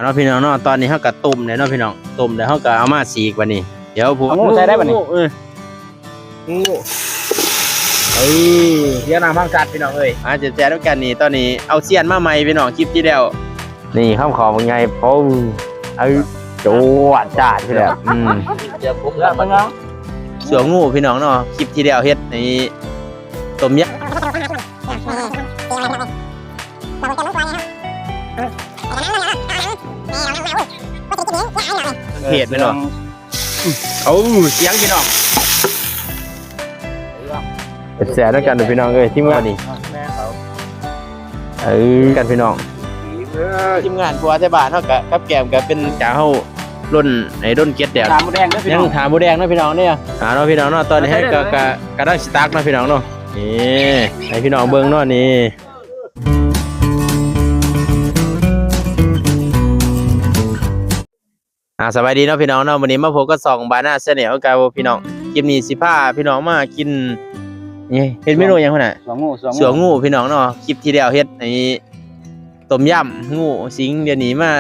ເນາະພີ່ນ້ອງເນາະ ຕອນນີ້ເຮົາກໍຕົ້ມແລ້ວເນາະພີ່ນ້ອງ ຕົ້ມແລ້ວເຮົາກໍເອົາມາສີກບັດນີ້ ດຽວຜູ້ ເອົາງູໃສ່ໄດ້ບັດນີ້ ງູ ເອີ ງູ ເອີ ດຽວນ້ຳພັງສັດພີ່ນ້ອງເອີຍ ມາແຈມໆນຳກັນນີ້ ຕອນນີ້ເອົາຊຽນມາໃໝ່ພີ່ນ້ອງ ຄລິບທີ່ແລ້ວ ນີ້ຄຳຂອງບັກໃຫຍ່ ໂອ້ ເອົາ ຈວດຈາດ ພີ່ນ້ອງ ອືມ ດຽວຜົມລາບເບິ່ງເອົາ ສ່ວນງູພີ່ນ້ອງເນາະ ຄລິບທີ່ແລ້ວເຮັດນີ້ ຕົ້ມຍຳ ເຜັດແມ່ນບໍ່ ເອົາ ສຽງພີ່ນ້ອງ ແຊບໆນຳກັນພີ່ນ້ອງເອີຍ ທີມງານນີ້ ເອີ ກັນພີ່ນ້ອງ ທີມງານຄົວໄທບ້ານເຮົາກະກັບແກ້ມກະເປັນຈາເຮົາ ລົ້ນ ໃຫ້ລົ້ນເກັດແລ້ວ ຖາມໝູແດງເດີພີ່ນ້ອງ ຍັງຖາມໝູແດງເນາະພີ່ນ້ອງເດີ ອ່າເນາະພີ່ນ້ອງເນາະ ຕອນນີ້ໃຫ້ກະ ກະ ກະໄດ້ສະຕັກເນາະພີ່ນ້ອງເນາະ ນີ້ ໃຫ້ພີ່ນ້ອງເບິ່ງເນາະນີ້ ອ່າ ສະບາຍດີເນາະພີ່ນ້ອງເນາະ ມື້ນີ້ມາພົບກັບຊ່ອງບານາແຊນແນວຄືເກົ່າພີ່ນ້ອງ ຄລິບນີ້ຊິພາພີ່ນ້ອງມາກິນ ນີ້ ເຮັດເມນູຫຍັງພຸ້ນນະ ສ່ວນງູ ສ່ວນງູ ສ່ວນງູພີ່ນ້ອງເນາະ ຄລິບທີ່ແລ້ວເຮັດໄອ້ຕົ້ມຍຳງູສິງ ດຽວນີ້ມາ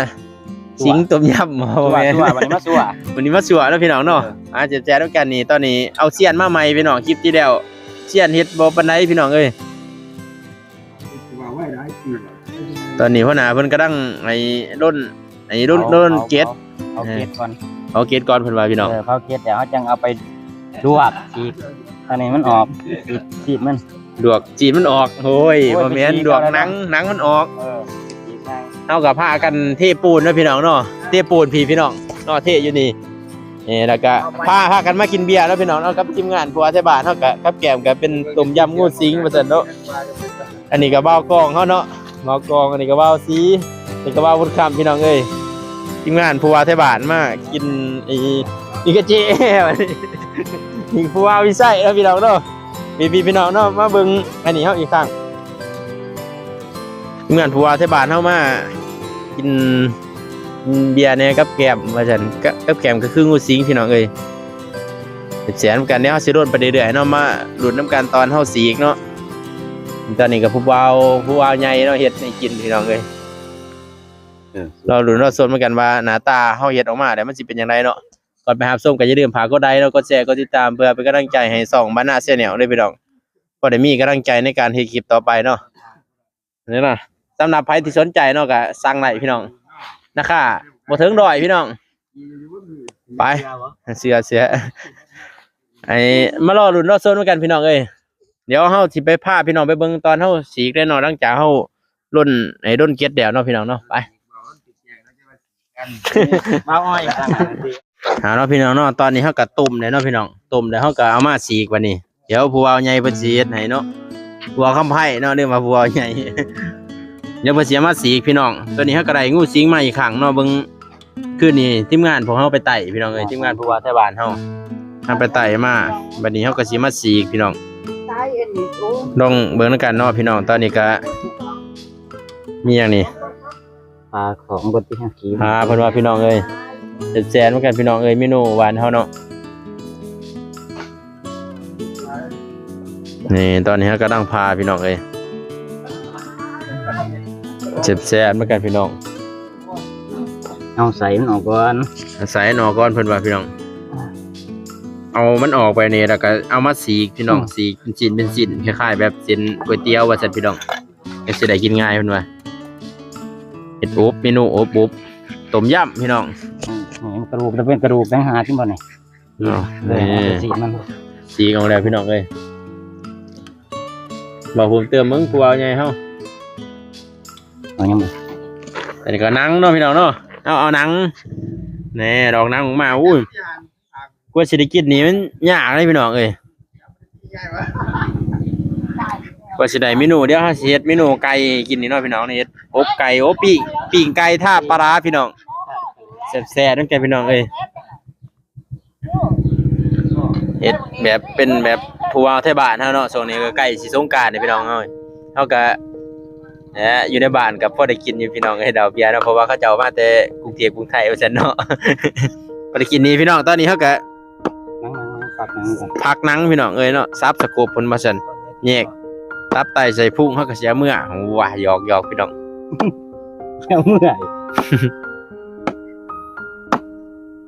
ສິງຕົ້ມຍຳ ບໍ່ແມ່ນ ຊົ່ວ ມື້ນີ້ມາຊົ່ວ ມື້ນີ້ມາຊົ່ວເນາະພີ່ນ້ອງເນາະ ເອີ ອ່າ ແຊບໆນຳກັນນີ້ ຕອນນີ້ເອົາຊຽນມາໃໝ່ພີ່ນ້ອງ ຄລິບທີ່ແລ້ວຊຽນເຮັດບໍ່ປານໃດພີ່ນ້ອງເອີຍ ຕອນນີ້ຫົວໜ້າເພິ່ນກຳລັງໄອ້ລົ້ນ ອັນນີ້ ເຜົາ ລົ້ນເກັດ ເຜົາ ເຜົາເກັດກ່ອນ ເຜົາເກັດກ່ອນເພິ່ນວ່າພີ່ນ້ອງ ເອີ ເຜົາເກັດແລ້ວເຮົາຈັ່ງເອົາໄປລວກ ສີກ ອັນນີ້ມັນອອກ ສີກ ສີກມັນ ລວກ ສີກມັນອອກ ໂອ້ຍ ໂອ້ຍ ບໍ່ແມ່ນ ສີກ ລວກໜັງ ເອົາແລ້ວເນາະ ໜັງມັນອອກ ເອີ ສີກໜັງ ເຮົາກໍພາກັນເທປູນເນາະພີ່ນ້ອງເນາະ ເທປູນພີ້ພີ່ນ້ອງເນາະ ເທຢູ່ນີ້ ນີ້ ແລ້ວກໍພາ ພາກັນມາກິນເບຍເນາະພີ່ນ້ອງເນາະ ກັບທີມງານຄົວໄທບ້ານເຮົາກໍ ກັບແກ້ມກໍເປັນຕົ້ມຍຳງູສິງວ່າຊັ້ນເນາະ ອັນນີ້ກໍບ່າວກອງເຮົາເນາະ ບ່າວກອງ ອັນນີ້ກໍບ່າວສີ ນີ້ກໍບ່າວບຸນຄຳ ພີ່ນ້ອງເອີຍ ທີມງານຜູ້ວ່າໄທບ້ານມາກິນ ອີ ອີກະເຈ ນີ້ຜູ້ວ່າວິໄສເນາະ ພີ່ນ້ອງເນາະ ພີ່ໆ ພີ່ນ້ອງເນາະ ມາເບິ່ງອັນນີ້ເຮົາອີກຄັ້ງ ທີມງານຜູ້ວ່າໄທບ້ານເຮົາມາກິນ ເບຍແດ່ກັບແກ້ມວ່າຊັ້ນ ກະ ກັບແກ້ມກໍຄືງູສິງ ພີ່ນ້ອງເອີຍ ແຊບໆນຳກັນ ດຽວເຮົາຊິລົນໄປເລື້ອຍໆເນາະ ມາລຸ້ນນຳກັນຕອນເຮົາສີກເນາະ ຕອນນີ້ກໍຜູ້ບ່າວ ຜູ້ບ່າວໃຫຍ່ເນາະ ເຮັດໃຫ້ກິນ ພີ່ນ້ອງເອີຍ ເອີ ລໍລຸ້ນລໍຊົມນຳກັນວ່າໜ້າຕາເຮົາເຮັດອອກມາແລ້ວມັນຊິເປັນຈັ່ງໃດເນາະ ກ່ອນໄປຮັບຊົມກໍຢ່າລືມຝາກກົດໄລເນາະ ກົດແຊ ກົດຕິດຕາມ ເພື່ອເປັນກຳລັງໃຈໃຫ້ຊ່ອງບານາແຊນແນວເດີພີ່ນ້ອງ ພໍໄດ້ມີກຳລັງໃຈໃນການເຮັດຄລິບຕໍ່ໄປເນາະ. ນີ້ນະ ສຳລັບໃຜທີ່ສົນໃຈເນາະ ກໍສັ່ງໄດ້ພີ່ນ້ອງ ລາຄາບໍ່ເຖິງຮ້ອຍພີ່ນ້ອງ ໄປ ເຊື່ອ ເຊື່ອ ໄອ້ ມາລໍລຸ້ນລໍຊົມນຳກັນພີ່ນ້ອງເອີຍ ດຽວເຮົາຊິໄປພາພີ່ນ້ອງໄປເບິ່ງຕອນເຮົາສີກເດ້ເນາະ ຫຼັງຈາກເຮົາລົນ ໄອ້ລົນເກັດແລ້ວເນາະພີ່ນ້ອງເນາະ ໄປ ມາອ້ອຍກັນ ເອົາເນາະພີ່ນ້ອງເນາະ ຕອນນີ້ເຮົາກໍຕົ້ມແລ້ວເນາະພີ່ນ້ອງ ຕົ້ມແລ້ວເຮົາກໍເອົາມາສີກບັດນີ້ ດຽວຜູ້ບ່າວໃຫຍ່ເພິ່ນຊິເຮັດໃຫ້ເນາະ ຜູ້ບ່າວຄຳໄພເນາະ ຫຼືວ່າຜູ້ບ່າວໃຫຍ່ ດຽວເພິ່ນຊິເອົາມາສີກພີ່ນ້ອງ ຕອນນີ້ເຮົາກໍໄດ້ງູສິງມາອີກຄັ້ງເນາະ ເບິ່ງຄືນນີ້ທີມງານພວກເຮົາໄປໄຕ່ພີ່ນ້ອງເອີຍ ທີມງານຜູ້ວ່າໄທບ້ານເຮົາ ເຮົາໄປໄຕ່ມາ ບັດນີ້ເຮົາກໍຊິມາສີກພີ່ນ້ອງ ລອງເບິ່ງນຳກັນເນາະພີ່ນ້ອງ ຕອນນີ້ກໍມີຫຍັງນີ້ ປາຂອງເບິດທີ່ເຮົາກິນ ອ່າ ເພິ່ນວ່າພີ່ນ້ອງເອີຍ ແຊບໆນຳກັນພີ່ນ້ອງເອີຍ ເມນູບ້ານເຮົາເນາະ ນີ້ ຕອນນີ້ເຮົາກຳລັງຜ່າພີ່ນ້ອງເອີຍ ແຊບໆນຳກັນພີ່ນ້ອງ ເອົາໄສ້ມັນອອກກ່ອນ ເອົາໄສ້ມັນອອກກ່ອນ ເພິ່ນວ່າພີ່ນ້ອງ ເອົາມັນອອກໄປນີ້ ແລ້ວກໍເອົາມາສີກພີ່ນ້ອງ ອືມ ສີກເປັນຊິ້ນເປັນຊິ້ນ ຄ້າຍໆແບບເສັ້ນກ໋ວຍຕຽວວ່າຊັ້ນພີ່ນ້ອງ ກໍຊິໄດ້ກິນງ່າຍເພິ່ນວ່າ ເຮັດອົບ ເມນູອົບອົບ ຕົ້ມຍຳພີ່ນ້ອງ ອືມ ນີ້ມັນກະດູກ ແຕ່ເປັນກະດູກຕ່າງຫາກ ເຫັນບໍ່ນີ້ ເອົາ ເອີ ນີ້ ເອົາໄປສີກມັນ ສີກອອກແລ້ວພີ່ນ້ອງເອີຍ ບອກເພີ່ມເຕີມເບິ່ງຜູ້ບ່າວໃຫຍ່ເຮົາ ເອົາຫຍັງບໍ່ ອັນນີ້ກໍໜັງເນາະພີ່ນ້ອງເນາະ ເອົາ ເອົາໜັງ ແນ່ ດອກໜັງອອກມາ ໂອ້ຍ ກວ່າຊິໄດ້ກິນນີ້ມັນຍາກເດ້ພີ່ນ້ອງເອີຍ ກວ່າຊິໄດ້ເມນູ ດຽວເຮົາຊິເຮັດເມນູໄກ່ກິນນີ້ເນາະພີ່ນ້ອງ ເຮັດອົບໄກ່ ໂອ້ ປີ້ງ ປີ້ງໄກ່ທາປາຮ້າພີ່ນ້ອງ ແຊບໆນຳກັນພີ່ນ້ອງເອີຍ ເຮັດແບບເປັນແບບຜູ້ບ່າວໄທບ້ານເຮົາເນາະ ຊ່ວງນີ້ກໍໃກ້ຊິສົງການແລ້ວພີ່ນ້ອງເອີຍ ເຮົາກໍ ແລະ ຢູ່ໃນບ້ານກໍພໍໄດ້ກິນຢູ່ພີ່ນ້ອງເອີຍ ເຫຼົ້າເບຍເນາະ ເພາະວ່າເຂົາເຈົ້າມາແຕ່ກຸງເທບກຸງໄທວ່າຊັ້ນເນາະ ພໍໄດ້ກິນນີ້ພີ່ນ້ອງ ຕອນນີ້ເຮົາກໍ ພັກໜັງພີ່ນ້ອງເອີຍເນາະ ສັບສະກົບເພິ່ນວ່າຊັ້ນ ແຍກຕັບໄຕໃສ່ພຸງ ເຮົາກໍຊິເອົາເມືອ ວ້າ ຫຍອກໆ ພີ່ນ້ອງ ເອົາເມືອ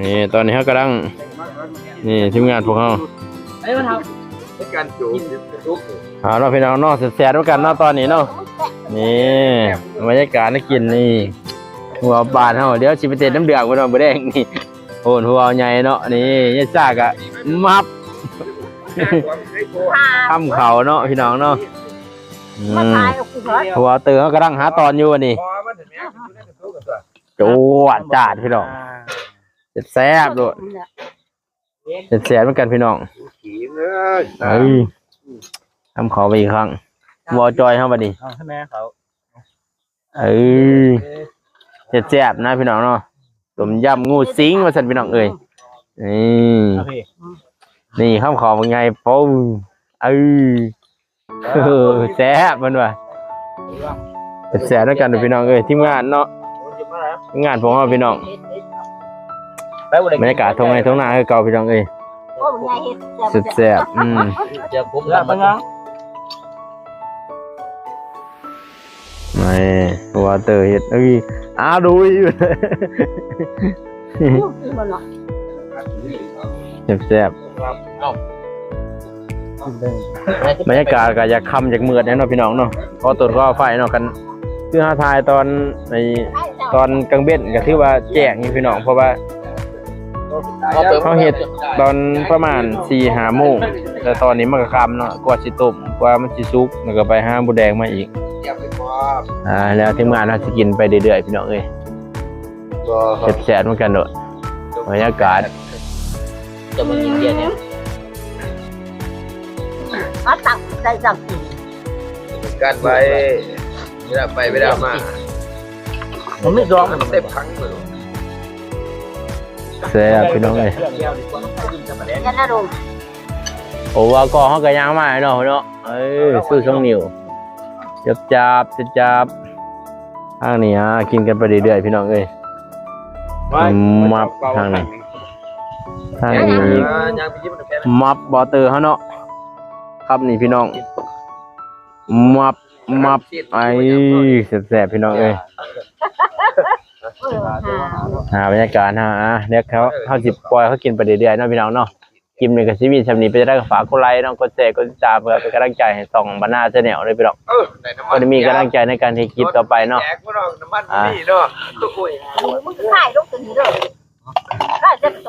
ນີ້ຕອນນີ້ເຮົາກຳລັງ ນີ້ທີມງານພວກເຮົາ ເອີຍ ມັນເຮົາ ໃນການໂຈມ ເອົາເນາະພີ່ນ້ອງເນາະ ແຊບໆນຳກັນເນາະຕອນນີ້ເນາະ. ນີ້ບັນຍາກາດນາກິນນີ້ ຫົວບານເຮົາ ດຽວຊິໄປເຕັ້ນນຳເດືອງພີ່ນ້ອງ ມື້ແລງນີ້. ໂອ້ ຫົວໃຫຍ່ເນາະ ນີ້ຍາຍຊາກະມັບ ຄຳເຂົ້າເນາະພີ່ນ້ອງເນາະ. ອືມ ຫົວເຕີເຮົາກຳລັງຫາຕອນຢູ່ນີ້ ໂອ້ ຈາດພີ່ນ້ອງ ແຊບໆໂລດ ແຊບໆນຳກັນພີ່ນ້ອງ. ເອີຍ ຄຳເຂົ້າໄປອີກຄັ້ງ ບໍ່ຈ່ອຍເຮົາບັດນີ້ ເອົາໃຫ້ແມ່ເຂົາ ເອີຍ ແຊບໆນະພີ່ນ້ອງເນາະ ຕົ້ມຍຳງູສິງວ່າຊັ້ນພີ່ນ້ອງເອີຍ. ນີ້ ນີ້ຄຳເຂົ້າບັກໃຫຍ່ ປຶ້ງ ເອີຍ ແຊບເພິ່ນວ່າ ແຊບນຳກັນພີ່ນ້ອງເອີຍ ທີມງານເນາະ ທີມງານພວກເຮົາພີ່ນ້ອງ. ບັນຍາກາດທົ່ງໄຮ່ທົ່ງນາຄືເກົ່າພີ່ນ້ອງເອີຍ ແຊບໆ ອືມ ນີ້ ວາເຕີເຮັດ ເອີຍ ອ້າ ດູຍ ແຊບໆ. ບັນຍາກາດກໍຢາກຄ່ຳຢາກມືດແດ່ເນາະພີ່ນ້ອງເນາະ ຂໍໂທດຂໍອະໄພເນາະ ຄັນຄືເຮົາຖ່າຍຕອນ ໃນຕອນກາງເວັນກໍຖືວ່າແຈ້ງຢູ່ພີ່ນ້ອງ ເພາະວ່າເຮົາເຮັດຕອນປະມານສີ່ຫ້າໂມງ ແຕ່ຕອນນີ້ມັນກໍຄ່ຳເນາະ ກວ່າຊິຕົ້ມ ກວ່າມັນຊິສຸກ ແລ້ວກໍໄປຫາມົດແດງມາອີກ. ອ່າ ແລ້ວທີມງານເຮົາຊິກິນໄປເລື້ອຍໆ ພີ່ນ້ອງເອີຍ ແຊບໆນຳກັນໂລດ ບັນຍາກາດ ຈະມາກິນເບຍແທ້ ເອົາຕັກໃສ່ຊ້ຳອີກ ກັນໄວ້ ເວລາໄປເວລາມາ ມັນມີສອງ ເຕັມຖັງເລີຍ ແຊບພີ່ນ້ອງເອີຍ. ກັນນະລຸງ ໂອ້ ວ່າກໍເຮົາກໍຍ່າງມາເນາະ ເນາະ ເອີ ສູ້ສອງນິ້ວ ຈັບໆ ທາງນີ້ຫາກິນກັນໄປເລື້ອຍໆ ພີ່ນ້ອງເອີຍ. ມັບທາງນີ້ ທາງນີ້ມັບ ບໍ່ເຕີເຮົາເນາະ ຄັບນີ້ພີ່ນ້ອງ ມັບ ມັບ ໄອ້ ແຊບໆ ພີ່ນ້ອງເອີຍ. ຫາບັນຍາກາດຫາ ດຽວເຮົາ ເຮົາຊິປ່ອຍເຂົາກິນໄປເລື້ອຍໆເນາະ ພີ່ນ້ອງເນາະ. ຄລິບນີ້ກໍຊິມີສ່ຳນີ້ ເປັນຈັ່ງໃດກໍຝາກກົດໄລເນາະ ກົດແຊ ກົດຕິດຕາມ ເພື່ອເປັນກຳລັງໃຈໃຫ້ຊ່ອງບັນນາແຊນແນວເດີພີ່ນ້ອງ ເພື່ອໄດ້ມີກຳລັງໃຈໃນການເຮັດຄລິບຕໍ່ໄປເນາະ. ອ່າ ຂາຍລົງຕົວນີ້ເດີ ຂາຍແຕ່ໂຕ